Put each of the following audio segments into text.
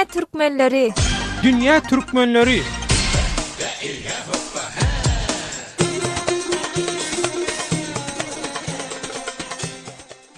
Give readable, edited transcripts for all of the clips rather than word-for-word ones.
Dünýä türkmenleri! Dünýä türkmenleri!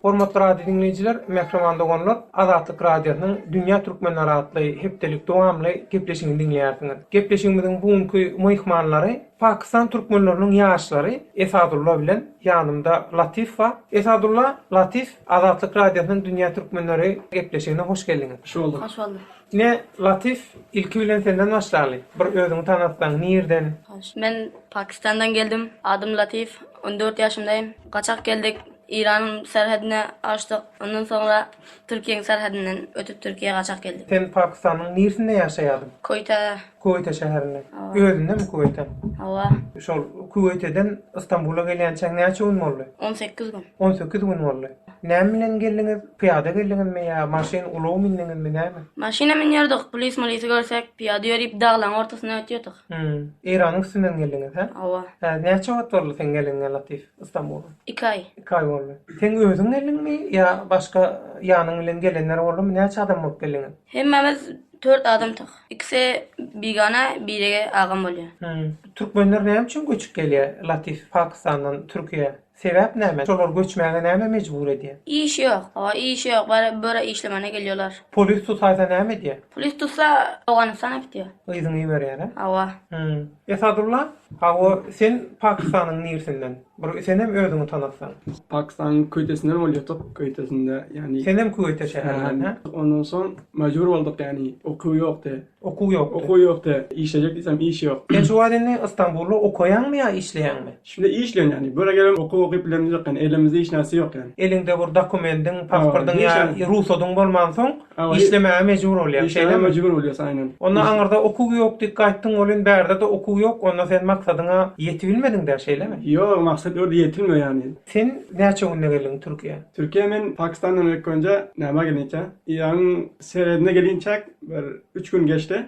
Hormatly radio diňleýjiler, mähriban doganlar, Azatlyk Radiosynyň Dünýä türkmenleri atly hepdelik dowamly gepleşigini diňleýärsiňiz. Gepleşigimiziň bu günki myhmanlary Pakistan türkmenleriniň ýaşlary Esadulla bilen ýanymda Latif bar. Esadulla, Latif, Azatlyk Radiosynyň Dünýä türkmenleri gepleşigine hoş geldiňiz. Hoş bolduk. Hoş bolduk. Ine, Latif, ilki bilen senden başlaly. Bir özüňi tanatsaň, nirden? Hoş. Men Pakistandan geldim. Adym Latif, 14 ýaşymdaýym. Gaçak geldik. Eýranyň serhedine aşdyk. Ondan soňra Türkiýäň serhedinden ötüp Türkiýä gaçak geldik. Sen Pakistanyň nirsinde ýaşaýardyň? Koýtada. Kuweýte şäherinde. Özündemi Kuweýte? Hawa. Şol Kuweýteden Stambula gelýänçäň näçe gün boldy? 18 gün. 18 gün boldy. Näme bilen geldiňiz? Pyýada geldiňizmi ýa maşyn, ulag mindiňizmi, näme? Maşyna münýärdik, polis-molisi görsek, pyýada ýörip daglaň ortasyndan ötýärdik. Hum. Eýranyň üstünden geldiňiz, hä? Hawa. Hä, näçe wagt boldy seň geleniňe, Latif, Stambula? Iki aý. Iki aý boldy. Seň özüň geldiňmi ýa başga ýanyň bilen gelenler boldumy? Näçe adam bolup geldiňiz? Hemmämiz Tört adamdyk. Ikisi bigana, biregi agam bolýar. Hum. Türkmenler näme üçin göçüp gelýär Latif Pakistandan Türkiýä? Sebäp näme? Şolar göçmäge näme mejbur edýär? Iş ýok. Hawa iş ýok. Bara böre işlemane gelýärler. Polis tutaýsa näme edýär? Polis tutsa Owganystana gitýär. Yzyňy iberýär hä? Hawa. Hum. Esadulla, hawa sen Pakistanyň nirsinden? Bir senem özüňi tanatsaň. Pakistanyň Köýtesinden bolýardyk, Köýtesinde ýagny. Senem Köýte şäherinden hä? Ondan soň mejbur bolduk ýagny okuw ýokdy. Okuw ýokdy. Okuw ýokdy. Işlejek diýsem iş ýok. Sen şu wagt indi Istanbulda okaýaňmy ýa işleýäňmi? Şunda işleýän ýagny. Böre gelem okuw okyp bilemizok ýagny elimizde hiç narse ýok ýagny. Eliňde bir dokumendiň, pasportyň ýa rugsadyň bolmansoň Işlemäge mejbur bolýaň, şeýlemi? Işlemäge mejbur bolýas, aýnan. Onda aňyrda okuw ýok diýip gaýtdyň welin, bärde-de okuw ýok, onda sen maksadyňa ýetibilmediň-dä, şeýlemi? Ýok, maksat ol ýetilmeýär ýagny. Sen näçe günde geldiň Türkiýä? Türkiýä men Pakistandan ilk önje nämä gelinçä, Eýranyň serhedine gelinçäk bir üç gün geçdi.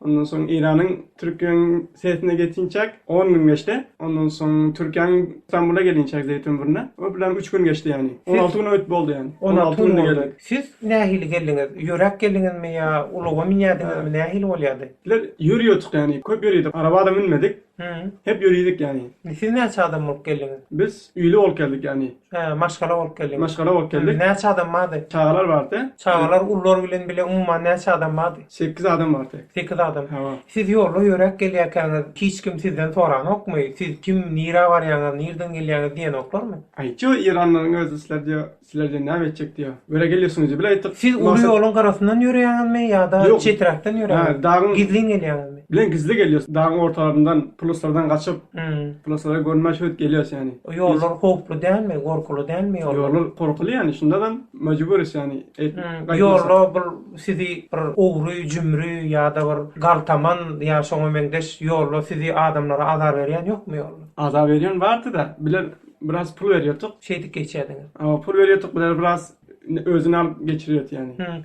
Ondan soň Eýranyň Türkiýäň serhedine getinçäk on gün geçdi. Ondan soň Türkiýäň Stambula gelinçäk Zeýtunburna o bilen üç gün geçdi ýagny. 16 gün öt boldy ýagny. 16 gün boldy. Siz nähili geldiňiz? Ýöräp geldiňizmi ýa ulaga münýärdiňizmi? Nähili bolýardy? Bizler ýörüýärdik ýagny köp ýöridik. Arabada münmedik. Hep ýöridik ýagny. Siz näçe adam bolup geldiňiz? Biz öýli bolup geldik ýagny. Hä, maşgala bolup geldiňiz. Maşgala bolup geldik. Näçe adam bardy? Çagalar bardy. Çagalar ulular bilen bile umuman näçe adam bardy? Sekiz adam bardy. Sekiz adam. Hawa. Siz ýolda ýöräp gelýärkäňiz hiç kim sizden soranokmy? Siz kim, nirä barýaňyz, nirden gelýäňiz diýenoklarmy? Aýtýo Eýranlaryň özi sizler diýo, sizler diýo näme etjek diýo. Böre gelýärsiňiz diýo. Bile aýtdyk. Siz uly ýoluň gyrasyndan ýöreýäňizmi ýa-da çeträkden ýöreýäňizmi? Hä, dagyň. Gizlin gelýäňizmi? Bilen gizli gelýäs. Dagyň ortalaryndan pluslardan gaçyp, pluslara görünmän şöýdüp gelýäs ýagny. Ýollar howply dälmi, gorkuly dälmi ýollar? Ýollar gorkuly ýagny, şundadam mejburys ýagny. Ýolda bir sizi bir ogry, jümri ýa-da bir galtaman ýa şoňa meňzeş ýolda sizi adamlara azar berýän ýokmy ýolda? Azar berýän bardy-da, biler biraz pul berýärdik. Şeýdip geçýärdiňiz. Hawa, pul berýärdik, biler biraz özüni alyp geçirýärdi ýagny.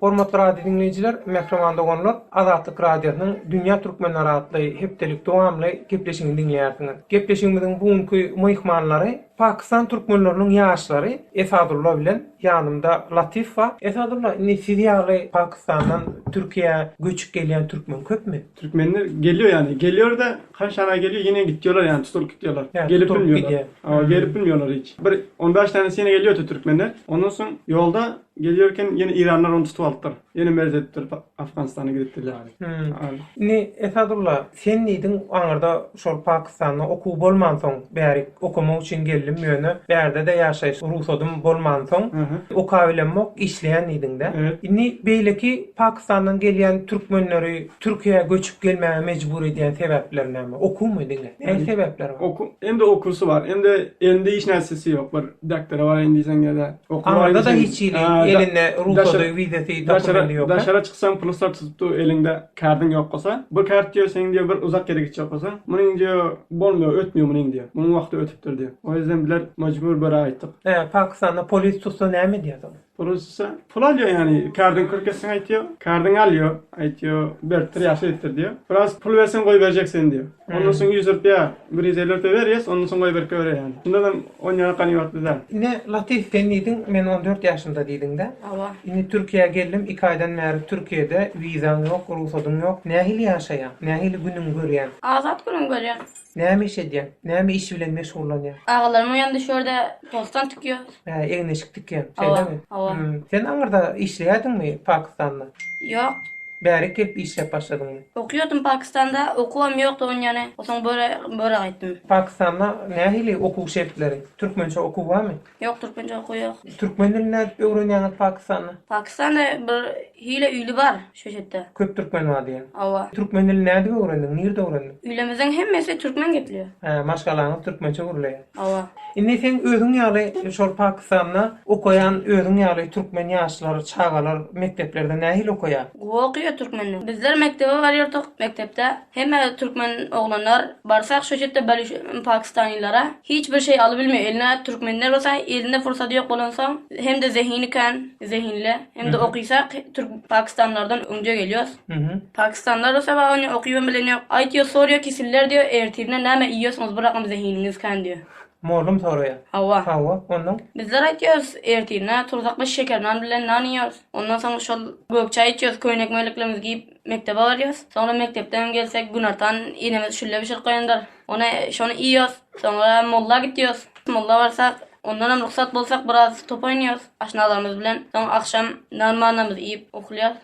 Hormatly radio diňleýjiler, mähriban doganlar, Azatlyk Radiosynyň Dünýä türkmenleri atly hepdelik dowamly gepleşigini diňleýärsiňiz. Gepleşigimiziň bu günki myhmanlary Pakistan türkmenleriniň ýaşlary Esadulla bilen ýanymda Latif bar. Esadulla, indi siz ýaly Pakistandan Türkiýä göçüp gelýän türkmen köpmi? Türkmenler gelýär ýagny, gelýär-de, kaç tane gelýär, ýene gitýärler ýagny tutulyp gitýärler. Gelip bilmiýärler. Hawa, gelip bilmiýärler hiç. Bir 15 tanesi ýene gelýärdi türkmenler. Ondan soň ýolda gelýärken ýene eýranlar ony tutup alypdyr. Ýene merz edipdir, Afganystana gidipdirler. Indi Esadulla, sen diýdiň aňyrda şol Pakistanda okuw bolmansoň bärik okamak üçin geldim ýöne bärde-de ýaşaýyş rugsadym bolmansoň okabilemok işleýän diýdiňdä. Indi beýleki Pakistandan gelýän türkmenleri Türkiýä göçüp gelmäge mejbur edýän sebäpler näme? Okuwmy diňe? Näme sebäpler bar? Okuw, hem-de okuwsy bar, hem-de elinde hiç närsesi ýok. Bir doktora baraýyn diýseň ýa-da okuwa baraýyn Aňyrda-da hiç hili elinde rugsady, wizasy, dokumendi ýok. Daşara çyksaň pulslar tutup dur eliňde kardyň ýok bolsa. Bu kart diýýär seň diýýär bir uzak ýere gitjek bolsaň. Munuň diýýär bolmaýar, ötmeýär munuň diýýär. Munuň wagty ötüpdir diýýär. O ýüzden bizler mejbur bir aýtdyk. Hä, Pakistanda polis tutsa näme edýär soň? Pulsa pul alýar ýani kardyň kürkesini aýtýar. Kardyňy alýar, aýtýar, beripdir, ýagşy edipdir diýýär. Biraz pul berseň goýberjek seni diýýär. Ondan soň 100 rupiýa, 150 rupiýa berýäs, ondan soň goýberip goýberýär ýani. Şundanam onýa ganymatly däl. Ine, Latif, sen diýdiň, men 14 ýaşymda diýdiň-dä. Hawa. Indi Türkiýä geldim, iki aýdan bäri Türkiýede, wizaň ýok, rugsadyň ýok. Nähili ýaşaýaň? Nähili günüňi görýäň? Azat günümi görýän. Näme iş edýäň? Näme iş bilen meşgullanýaň? Agalarymyň ýanynda şu ýerde bostan tikýäs. Hä, egin-eşik tikýäň, şeýlemi? Hawa. Sen aňyrda işleýärdiňmi Pakistanda? Ýok. Bärik gelip işläp başladyňmy? Okuyordum Pakistanda, okuwam ýokdy onýany. Soň böre böre gaýtdym. Pakistanda nähili okuw şertleri? Türkmençe okuw barmy? Ýok, türkmençe okuw ýok. Türkmen dilini nädip öwrenýäňiz Pakistanda? Pakistanda bir hile üýli bar şu şetde. Köp türkmen bar diýýäň. Hawa. Türkmen dilini nädip öwrendiň? Nirde öwrendiň? Üýlemizin hemmesi türkmen gepleýär. Hä, maşgalaňyz türkmençe gürleýär. Hawa. Indi seň özüň ýaly şol Pakistanda okaýan özüň ýaly türkmen ýaşlar, çagalar mekdeplerde nähili okaýar? Gowy okaýar türkmenler. Bizler mekdebe barýardyk, mekdepde hemme türkmen oglanlar barsak şu şetde belüş pakistanlylara hiç bir şey alybilmeýär eline türkmenler bolsa elinde pursady ýok bolansoň hem-de zehini kän zehinli hem-de okysak türk pakistanlylardan öňje gelýos. Pakistanlylar bolsa bar ony okybam bilen ýok aýtýo sorýo kisiller diýo ertirine näme iýýosňyz bu rakam zehiniňiz kän diýo. Mollum soraýar. Hawa. Hawa, onnoň? Bizler aýtýarys, ertirine turzak biz şeker nan bilen nan iýýäris. Ondan soň şol gök çaý içýäris, köýnek-möýneklerimizi geýip mekdebe barýarys. Soňra mekdepden gelsek günortan enemiz şülle bişirip goýandyr. Ony şony iýýäris. Soňra molla gitýäris. Molla barsak, ondanam rugsat bolsak biraz top oýnaýarys aşnalarymyz bilen. Soň agşam nan-manamyzy iýip uklaýarys.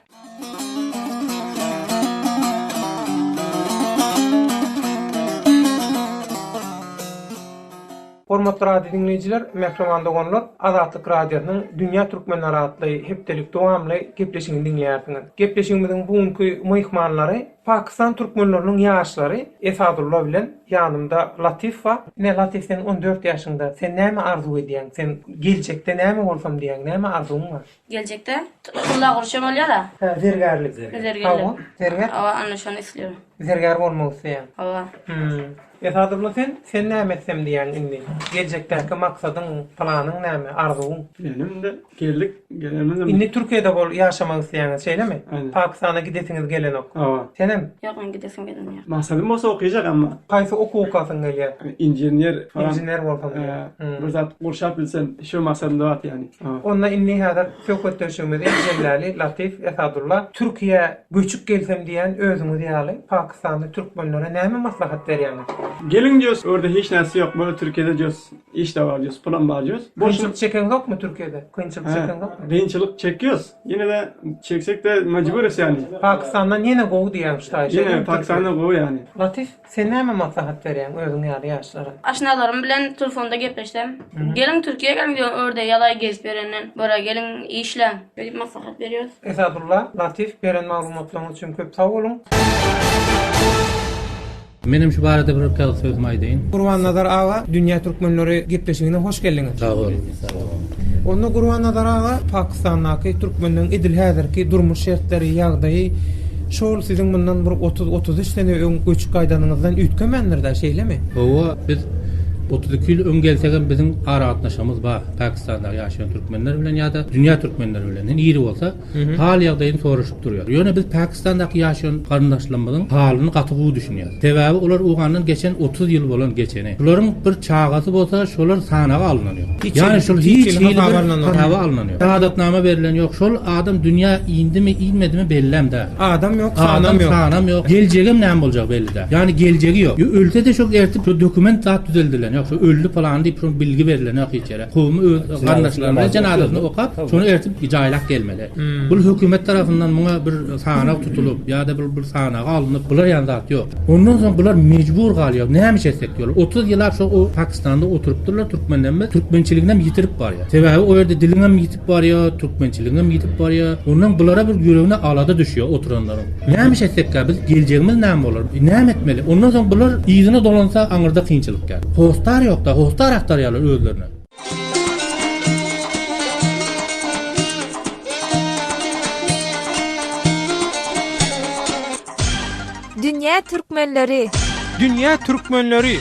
Hormatly radio diňleýjiler, mähriban doganlar, Azatlyk Radiosynyň Dünýä Türkmenleri atly hepdelik dowamly gepleşigini diňleýärsiňiz. Gepleşigimiziň bu günki myhmanlary Pakistan türkmenleriniň ýaşlary Esadulla bilen ýanymda Latif bar. Ine Latif sen 14 ýaşyňda, sen näme arzuw edýäň? Sen geljekde näme bolsam diýýäň, näme arzuwyň bar? Geljekde tylla gurşa bolýar-a. Hä, zergärlik. Zergärlik. Hawa, zergär. Hawa, ana şony isleýän. Zergär bolmak isleýäň. Hawa. Hum. Esadylla sen, sen näme etsem diýýäň indi? Geljekdäki maksadyň, planyň näme, arzuwyň? Bilenim indi. Geldik, gelenimizem. Indi Türkiýede bol, ýaşamak isleýäňiz, şeýlemi? Aýna. Pakistana gidesiňiz gelenok. Hawa. Senem? Ýok, men gidesim gelenok. Maksadym bolsa okyjak emma. Haýsy okuw okasyň gelýär? Inžener falan. Inžener bolsam diýýär. Bir zat gurşap bilsem, şu maksadymda bar ýani. Onda indi häzir söhbetdeşligimizi jemläli, Latif Esadulla, Türkiýä göçüp gelsem diýýän özüňiz ýaly pakistanly türkmenlere näme maslahat berýäňiz? Geliň diýýäs, orda hiç närse ýok, böyle Türkiýede diýýäs, iş de bar diýýäs, pulam bar diýýäs. Kynçylyk çekeňzokmy Türkiýede? Kynçylyk çekeňzokmy? Kynçylyk çekýäs, ýene-de çeksek-de mejburys ýani. Pakistandan ýene gowy diýýäň şu taýy, şeýlemi? Ýene Pakistandan gowy ýani. Latif, Sen näme maslahat berýäň özüň ýaly ýaşlara? Aşnalarym bilen telefonda gepleşsem, Geliň Türkiýä geliň diýýän, örde ýalaý gezip ýörenden, bora geliň işläň. Diýip maslahat berýäris. Esadulla, Latif beren maglumatlaryňyz üçin köp sag boluň. Menem şu barada bir iki agyz sözümi aýdaýyn. Gurbannazar aga Dünýä Türkmenleri gepleşigine hoş geldiňiz. Sag boluň, sag boluň. Onda Gurbannazar aga Pakistandaky türkmenleň edil häzirki durmuş şertleri, ýagdaýy şol siziň mundan bir otuz, 33 sene öň göçüp gaýdanyňyzdan üýtgemändir-dä, şeýlemi? Hawa, biz 32 ýyl öň gelsegem biziň aragatnaşygymyz bar Pakistandaky ýaşaýan türkmenler bilen ýa-da dünýä türkmenleri bilen. Niri bolsa, hal-ýagdaýyny soraşyp durýar. Ýöne biz Pakistandaky ýaşaýan garyndaşlarymyzyň halyny gaty gowy düşünýäris. Sebäbi olar Owgandan geçen 30 ýyl bolan geçeni. Şularyň bir çagasy bolsa, şolar sanaga alnan ýok. Ýagny şol hiç hili bir hasaba alnan ýok. Şahadatnama berlen ýok. Şol adam dünýä indimi, inmedimi bellem däl. Adam ýok, sanam ýok. Adam sanam ýok. Geljegem näme boljagy belli däl. Ýagny geljegi ýok. Ölse-de şol ertip şo dokument zat düzeldilen ýok. Şo öldi pylany diýip şo bilgi berlen ýok hiç ýere. Kowumy öz garyndaşlaryny bilen jenazasyny okap, şony ertip jaýlap gelmeli. Bul hökümet tarapyndan muňa bir sanag tutulyp ýa-da bir bir sanaga alnyp bular ýaly zat ýok. Ondan soň bular mejbur galýar. Näme iş etsek diýýärler. 30 ýyllap şo o Pakistanda oturypdyrlar türkmenlerimiz türkmençiliginem ýitirip barýar. Sebäbi o ýerde diliňem ýitip barýar, türkmençiligiňem ýitip barýar. Ondan bulara bir ýüregine alada düşýär oturanlaryň. Näme iş etsekkä biz geljegimiz näme bolar? Näme etmeli? Ondan soň bular yzyna dolansa aňyrda kynçylyk ýa. Hostar ýokda, hostar agtarýarlar özlerine. Dünýä türkmenleri. Dünýä türkmenleri.